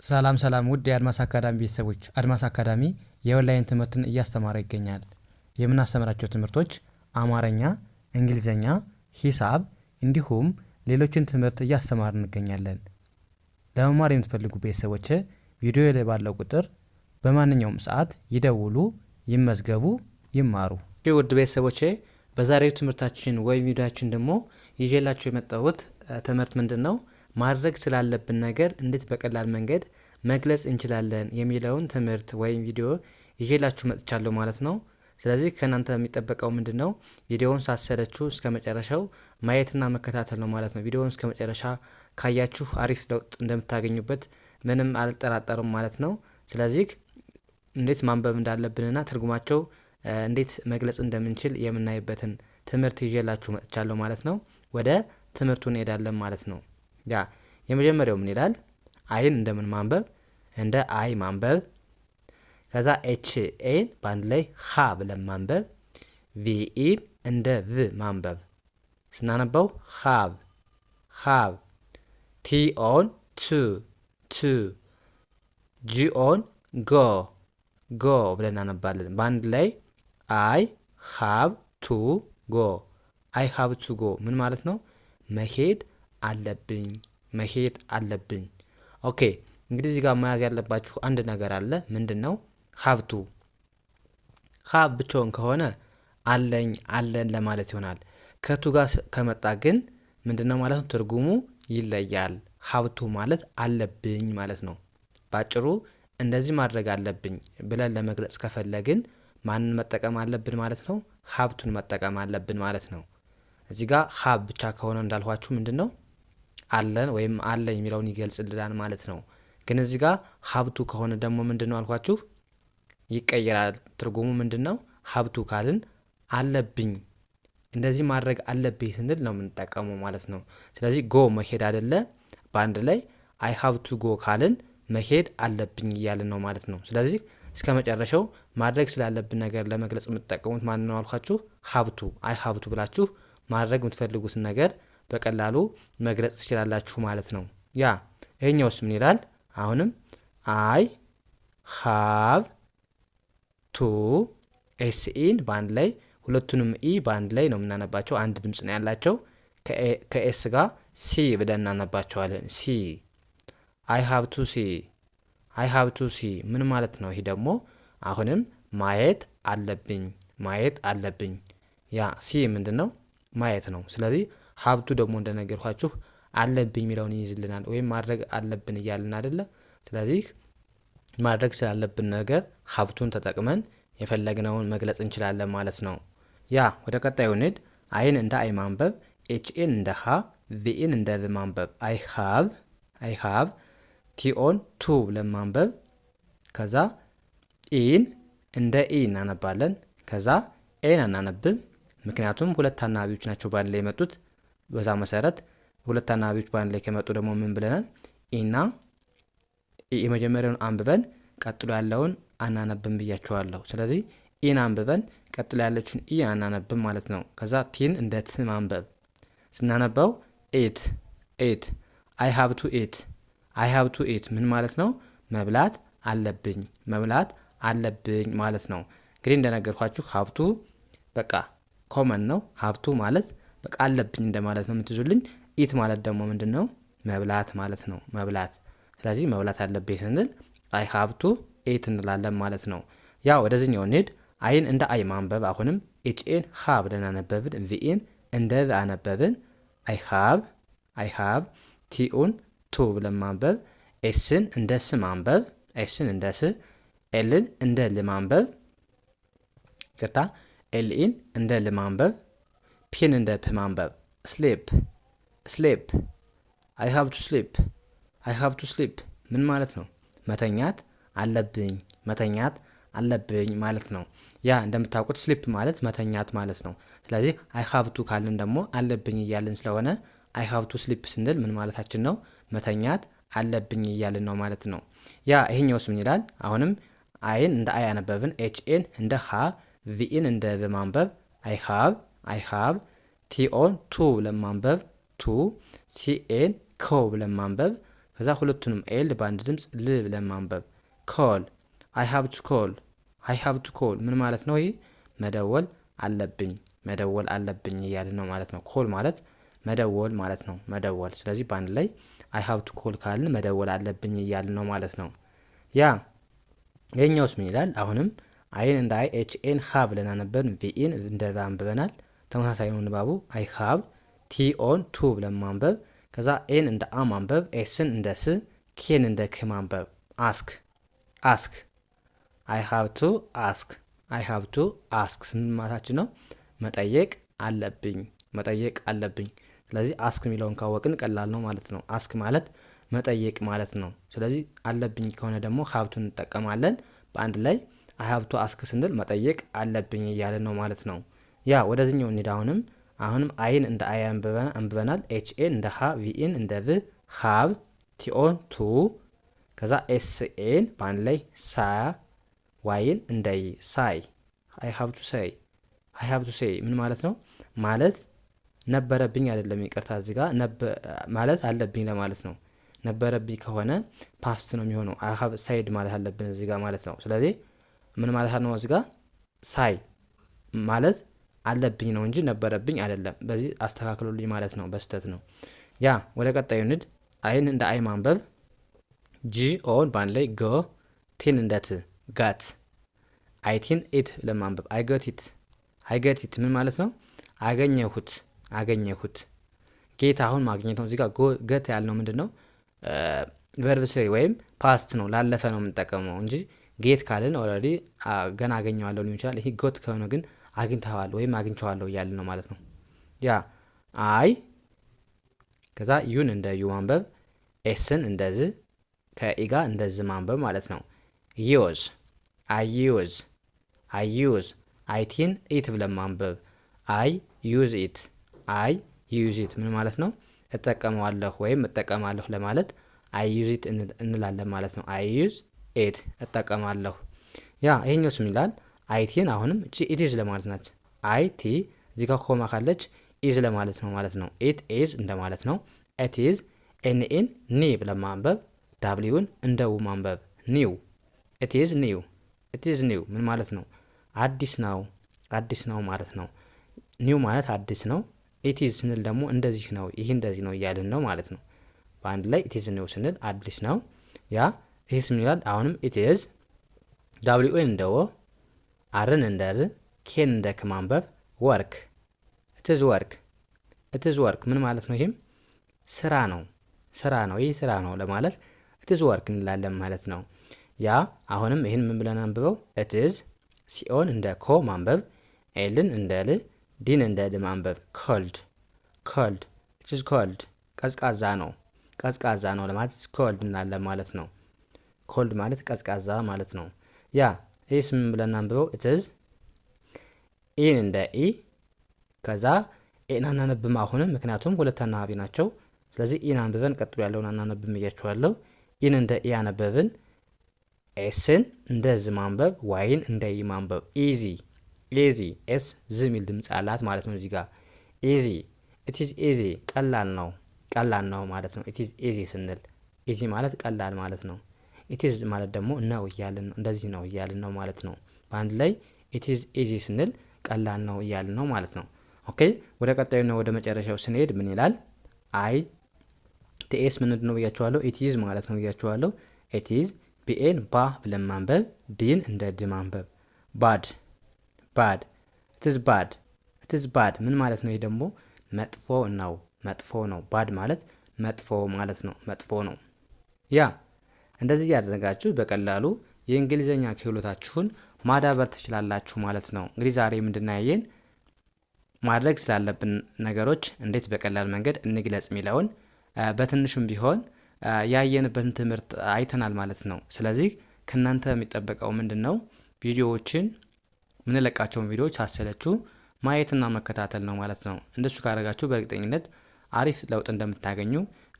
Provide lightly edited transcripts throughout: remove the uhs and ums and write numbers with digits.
ሰላም ሰላም ውድ የአድማስ አካዳሚ ቤተሰቦች፣ አድማስ አካዳሚ የኦንላይን ትምህርትን እያስተማረ ይገኛል። የምናስተምራቸው ትምህርቶች አማርኛ፣ እንግሊዝኛ፣ ሂሳብ እንዲሁም ሌሎችን ትምህርት እያስተማርን እንገኛለን። ለመማር የምትፈልጉ ቤተሰቦች ቪዲዮ ላይ ባለው ቁጥር በማንኛውም ሰዓት ይደውሉ፣ ይመዝገቡ፣ ይማሩ። ውድ ቤተሰቦቼ፣ በዛሬው ትምህርታችን ወይም ቪዲዮአችን ደግሞ ይዤላችሁ የመጣሁት ትምህርት ምንድን ነው? ማድረግ ስላለብን ነገር እንዴት በቀላል መንገድ መግለጽ እንችላለን የሚለውን ትምህርት ወይም ቪዲዮ ይዤላችሁ መጥቻለሁ ማለት ነው። ስለዚህ ከእናንተ የሚጠበቀው ምንድን ነው? ቪዲዮውን ሳትሰለቹ እስከ መጨረሻው ማየትና መከታተል ነው ማለት ነው። ቪዲዮውን እስከ መጨረሻ ካያችሁ አሪፍ ለውጥ እንደምታገኙበት ምንም አልጠራጠርም ማለት ነው። ስለዚህ እንዴት ማንበብ እንዳለብንና ትርጉማቸው እንዴት መግለጽ እንደምንችል የምናይበትን ትምህርት ይዤላችሁ መጥቻለሁ ማለት ነው። ወደ ትምህርቱ እንሄዳለን ማለት ነው። ያ የመጀመሪያው ምን ይላል? I ን እንደምን ማንበብ? እንደ አይ ማንበብ። ከዛ H A ን በአንድ ላይ ሃ ብለን ማንበብ። VE ን እንደ ቭ ማንበብ፣ ስናነበው have፣ have። TO ን ቱ፣ ቱ። GO ን ጎ፣ ጎ ብለን እናነባለን። በአንድ ላይ I have to go፣ I have to go ምን ማለት ነው? መሄድ አለብኝ፣ መሄድ አለብኝ። Okay፣ እንግዲህ እዚህ ጋር መያዝ ያለባችሁ አንድ ነገር አለ። ምንድን ነው? Have to። Have ብቻውን ከሆነ አለኝ፣ አለን ለማለት ይሆናል። ከ to ጋር ከመጣ ግን ምንድን ነው ማለት ነው? ትርጉሙ ይለያል። Have to ማለት አለብኝ ማለት ነው። ባጭሩ እንደዚህ ማድረግ አለብኝ ብለን ለመግለጽ ከፈለግን ማንን መጠቀም አለብን ማለት ነው? Have to ን መጠቀም አለብን ማለት ነው። እዚህ ጋር have ብቻ ከሆነ እንዳልኋችሁ ምንድን ነው? አለን ወይም አለኝ የሚለውን ይገልጽልናል ማለት ነው። ግን እዚህ ጋር have to ከሆነ ደግሞ ምንድን ነው አልኳችሁ? ይቀየራል። ትርጉሙ ምንድን ነው? Have to ካልን አለብኝ፣ እንደዚህ ማድረግ አለብኝ ስንል ነው የምንጠቀመው ማለት ነው። ስለዚህ go መሄድ አይደለ? በአንድ ላይ I have to go ካልን መሄድ አለብኝ እያልን ነው ማለት ነው። ስለዚህ እስከ መጨረሻው ማድረግ ስላለብን ነገር ለመግለጽ የምትጠቀሙት ማን ነው አልኳችሁ? Have to። I have to ብላችሁ ማድረግ የምትፈልጉትን ነገር በቀላሉ መግለጽ ትችላላችሁ ማለት ነው። ያ ይሄኛውስ ምን ይላል? አሁንም I have to፣ SE ን በአንድ ላይ፣ ሁለቱንም E በአንድ ላይ ነው የምናነባቸው። አንድ ድምፅ ነው ያላቸው። ከ S ጋር see ብለን እናነባቸዋለን። See፣ I have to see፣ I have to see ምን ማለት ነው? ይህ ደግሞ አሁንም ማየት አለብኝ፣ ማየት አለብኝ። ያ see ምንድን ነው? ማየት ነው። ስለዚህ have to ደግሞ እንደነገርኳችሁ አለብኝ የሚለውን ይይዝልናል ወይም ማድረግ አለብን እያልን አይደለ? ስለዚህ ማድረግ ስላለብን ነገር have to ን ተጠቅመን የፈለግነውን መግለጽ እንችላለን ማለት ነው። ያ ወደ ቀጣዩ እንሂድ። I ን እንደ አይ ማንበብ፣ HA ን እንደ ሃ፣ VE ን እንደ ቭ ማንበብ። I have፣ I have። TO ን ቱ ብለን ማንበብ። ከዛ E ን እንደ ኢ እናነባለን። ከዛ A ን አናነብም፣ ምክንያቱም ሁለት አናባቢዎች ናቸው በአንድ ላይ የመጡት። በዛ መሰረት ሁለት አናባቢዎች በአንድ ላይ ከመጡ ደግሞ ምን ብለናል? E ና የመጀመሪያውን አንብበን ቀጥሎ ያለውን አናነብም ብያችኋለሁ። ስለዚህ E ን አንብበን ቀጥሎ ያለችውን E አናነብም ማለት ነው። ከዛ T ን እንደ ት ማንበብ፣ ስናነበው eat፣ eat። I have to eat፣ I have to eat ምን ማለት ነው? መብላት አለብኝ፣ መብላት አለብኝ ማለት ነው። እንግዲህ እንደነገርኳችሁ have to በቃ common ነው። Have to ማለት በቃ አለብኝ እንደማለት ነው የምትይዙልኝ። Eat ማለት ደግሞ ምንድን ነው? መብላት ማለት ነው። መብላት። ስለዚህ መብላት አለብኝ ስንል I have to eat እንላለን ማለት ነው። ያ ወደዚህኛው እንሂድ። I ን እንደ አይ ማንበብ፣ አሁንም HA ን ሃ ብለን አነበብን። VE ን እንደ ቭ አነበብን። I have፣ I have። TO ን ቱ ብለን ማንበብ። S ን እንደ ስ ማንበብ፣ S ን እንደ ስ፣ L ን እንደ ል ማንበብ፣ ይቅርታ፣ LE ን እንደ ል ማንበብ፣ P ን እንደ ፕ ማንበብ። Sleep፣ sleep። I have to sleep፣ I have to sleep ምን ማለት ነው? መተኛት አለብኝ፣ መተኛት አለብኝ ማለት ነው። ያ እንደምታውቁት sleep ማለት መተኛት ማለት ነው። ስለዚህ I have to ካልን ደግሞ አለብኝ እያልን ስለሆነ I have to sleep ስንል ምን ማለታችን ነው? መተኛት አለብኝ እያልን ነው ማለት ነው። ያ ይሄኛውስ ምን ይላል? አሁንም I ን እንደ አይ አነበብን። HA ን እንደ ሃ፣ VE ን እንደ ቭ ማንበብ። I have፣ I have። TO ን ቱ ብለን ማንበብ፣ ቱ። CA ን ኮ ብለን ማንበብ። ከዛ ከዛ ሁለቱንም L በአንድ ድምፅ ል ብለን ማንበብ። Call፣ I have to call፣ I have to call ምን ማለት ነው? ይህ መደወል አለብኝ፣ መደወል አለብኝ እያልን ነው ማለት ነው። Call ማለት መደወል ማለት ነው። መደወል። ስለዚህ በአንድ ላይ I have to call ካልን መደወል አለብኝ እያልን ነው ማለት ነው። Yeah፣ ይህኛውስ ምን ይላል? አሁንም I ን እንደ I፣ H A ን ሃ ብለን አነበብን። V E ን እንደ ቨ አንብበናል። ተመሳሳይ ነው ንባቡ። I have፣ T O ን to ብለን ማንበብ። ከዛ A ን እንደ አ ማንበብ፣ S ን እንደ ስ፣ K ን እንደ ክ ማንበብ። Ask፣ ask፣ I have to ask፣ I have to ask ስንል ማለታችን ነው መጠየቅ አለብኝ፣ መጠየቅ አለብኝ። ስለዚህ ask የሚለውን ካወቅን ቀላል ነው ማለት ነው። Ask ማለት መጠየቅ ማለት ነው። ስለዚህ አለብኝ ከሆነ ደግሞ have to እንጠቀማለን። በአንድ ላይ I have to ask ስንል መጠየቅ አለብኝ እያለን ነው ማለት ነው። Yeah፣ ወደዚህኛው እንሂድ። አሁንም I ን እንደ አይ አንብበናል። H A ን እንደ ሀ፣ V E ን እንደ ቭ፣ have፣ T O ን to፣ ከዛ S A ን በአንድ ላይ ሳ፣ Y ን እንደ ይ፣ say። I have to say፣ I have to say ምን ማለት ነው? ማለት ነበረብኝ አይደለም፣ ይቅርታ፣ እዚህ ጋር ማለት አለብኝ ለማለት ነው። ነበረብኝ ከሆነ past ነው የሚሆነው። I have said ማለት አለብን እዚህ ጋር ማለት ነው። ስለዚህ ምን ማለት ነው? እዚህ ጋር say ማለት አለብኝ ነው እንጂ ነበረብኝ አይደለም። በዚህ አስተካክሉልኝ ማለት ነው፣ በስህተት ነው። Yeah፣ ወደ ቀጣዩ እንሂድ። I ን እንደ አይ ማንበብ፣ G O ን በአንድ ላይ ጎ፣ T ን እንደ ት፣ got፣ I T ን ኢት ለማንበብ። I got it፣ I got it ምን ማለት ነው? አገኘሁት፣ አገኘሁት። Get አሁን ማግኘት ነው። እዚህ ጋር get ያልነው ምንድን ነው? Verb three ወይም past ነው፣ ላለፈ ነው የምንጠቀመው እንጂ get ካልን already ገና አገኘዋለሁ ሊሆን ይችላል። ይሄ got ከሆነ ግን አግኝተዋል ወይም አግኝቸዋለሁ እያልን ነው ማለት ነው። Yeah፣ I፣ ከዛ U ን እንደ ዩ ማንበብ፣ S ን እንደ ዝ፣ ከ E ጋር እንደ ዝ ማንበብ ማለት ነው። Use፣ I use፣ I use፣ I T ን ኢት ብለን ማንበብ። I use it፣ I use it ምን ማለት ነው? እጠቀመዋለሁ ወይም እጠቀማለሁ ለማለት I use it እንላለን ማለት ነው። I use it፣ እጠቀማለሁ። Yeah፣ ይሄኛውስ ምን ይላል? I T ን አሁንም እቺ it is ለማለት ናት። I T እዚህ ጋር comma ካለች is ለማለት ነው ማለት ነው። It is እንደማለት ነው። It is፣ N E ን ኒ ብለን ማንበብ፣ W ን እንደ ው ማንበብ፣ new። It is new፣ it is new ምን ማለት ነው? አዲስ ነው፣ አዲስ ነው ማለት ነው። New ማለት አዲስ ነው። It is ስንል ደግሞ እንደዚህ ነው፣ ይህ እንደዚህ ነው እያልን ነው ማለት ነው። በአንድ ላይ it is new ስንል አዲስ ነው። Yeah፣ ይህስ ምን ይላል? አሁንም it is፣ W ን እንደ ወ፣ R ን እንደ ር፣ K ን እንደ ክ ማንበብ፣ work። It is work፣ it is work ምን ማለት ነው? ይህም ስራ ነው፣ ስራ ነው፣ ይህ ስራ ነው ለማለት it is work እንላለን ማለት ነው። Yeah፣ አሁንም ይህን ምን ብለን አንብበው? It is፣ C O ን እንደ ኮ ማንበብ፣ L ን እንደ ል፣ D ን እንደ ድ ማንበብ፣ cold፣ cold። It is cold፣ ቀዝቃዛ ነው፣ ቀዝቃዛ ነው ለማለት cold እንላለን ማለት ነው። Cold ማለት ቀዝቃዛ ማለት ነው። Yeah፣ ይህስ ምን ብለን አንብበው? It is፣ E ን እንደ ኢ፣ ከዛ A ን አናነብም አሁንም፣ ምክንያቱም ሁለት አናባቢ ናቸው። ስለዚህ E ን አንብበን ቀጥሎ ያለውን አናነብም እያችኋለሁ። E ን እንደ ኢ አነበብን። S ን እንደ ዝ ማንበብ፣ Y ን እንደ ይ ማንበብ። Easy፣ easy፣ S ዝ የሚል ድምፅ አላት ማለት ነው። እዚህ ጋር easy፣ it is easy፣ ቀላል ነው፣ ቀላል ነው ማለት ነው። It is easy ስንል easy ማለት ቀላል ማለት ነው። It is ማለት ደግሞ ነው እያልን ነው፣ እንደዚህ ነው እያልን ነው ማለት ነው። በአንድ ላይ it is easy ስንል ቀላል ነው እያልን ነው ማለት ነው። Okay፣ ወደ ቀጣዩና ወደ መጨረሻው ስንሄድ ምን ይላል? I T S ምንድን ነው ብያችኋለሁ። It is ማለት ነው ብያችኋለሁ። It is፣ B A ን ባ ብለን ማንበብ፣ D ን እንደ ድ ማንበብ። Bad፣ bad፣ it's bad፣ it's bad ምን ማለት ነው? ይህ ደግሞ መጥፎ ነው፣ መጥፎ ነው። Bad ማለት መጥፎ ማለት ነው። መጥፎ ነው። Yeah፣ እንደዚህ እያደረጋችሁ በቀላሉ የእንግሊዝኛ ክህሎታችሁን ማዳበር ትችላላችሁ ማለት ነው። እንግዲህ ዛሬ ምንድን ያየን፣ ማድረግ ስላለብን ነገሮች እንዴት በቀላል መንገድ እንግለጽ የሚለውን በትንሹም ቢሆን ያየንበትን ትምህርት አይተናል ማለት ነው። ስለዚህ ከእናንተ የሚጠበቀው ምንድን ነው? ቪዲዮዎችን፣ የምንለቃቸውን ቪዲዮዎች ሳትሰለቹ ማየትና መከታተል ነው ማለት ነው። እንደሱ ካደረጋችሁ በእርግጠኝነት አሪፍ ለውጥ እንደምታገኙ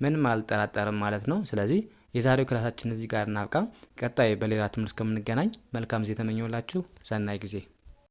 ምንም አልጠራጠርም ማለት ነው። ስለዚህ የዛሬው ክላሳችን እዚህ ጋር እናብቃ። ቀጣይ በሌላ ትምህርት እስከምንገናኝ መልካም ጊዜ ተመኘሁላችሁ። ሰናይ ጊዜ።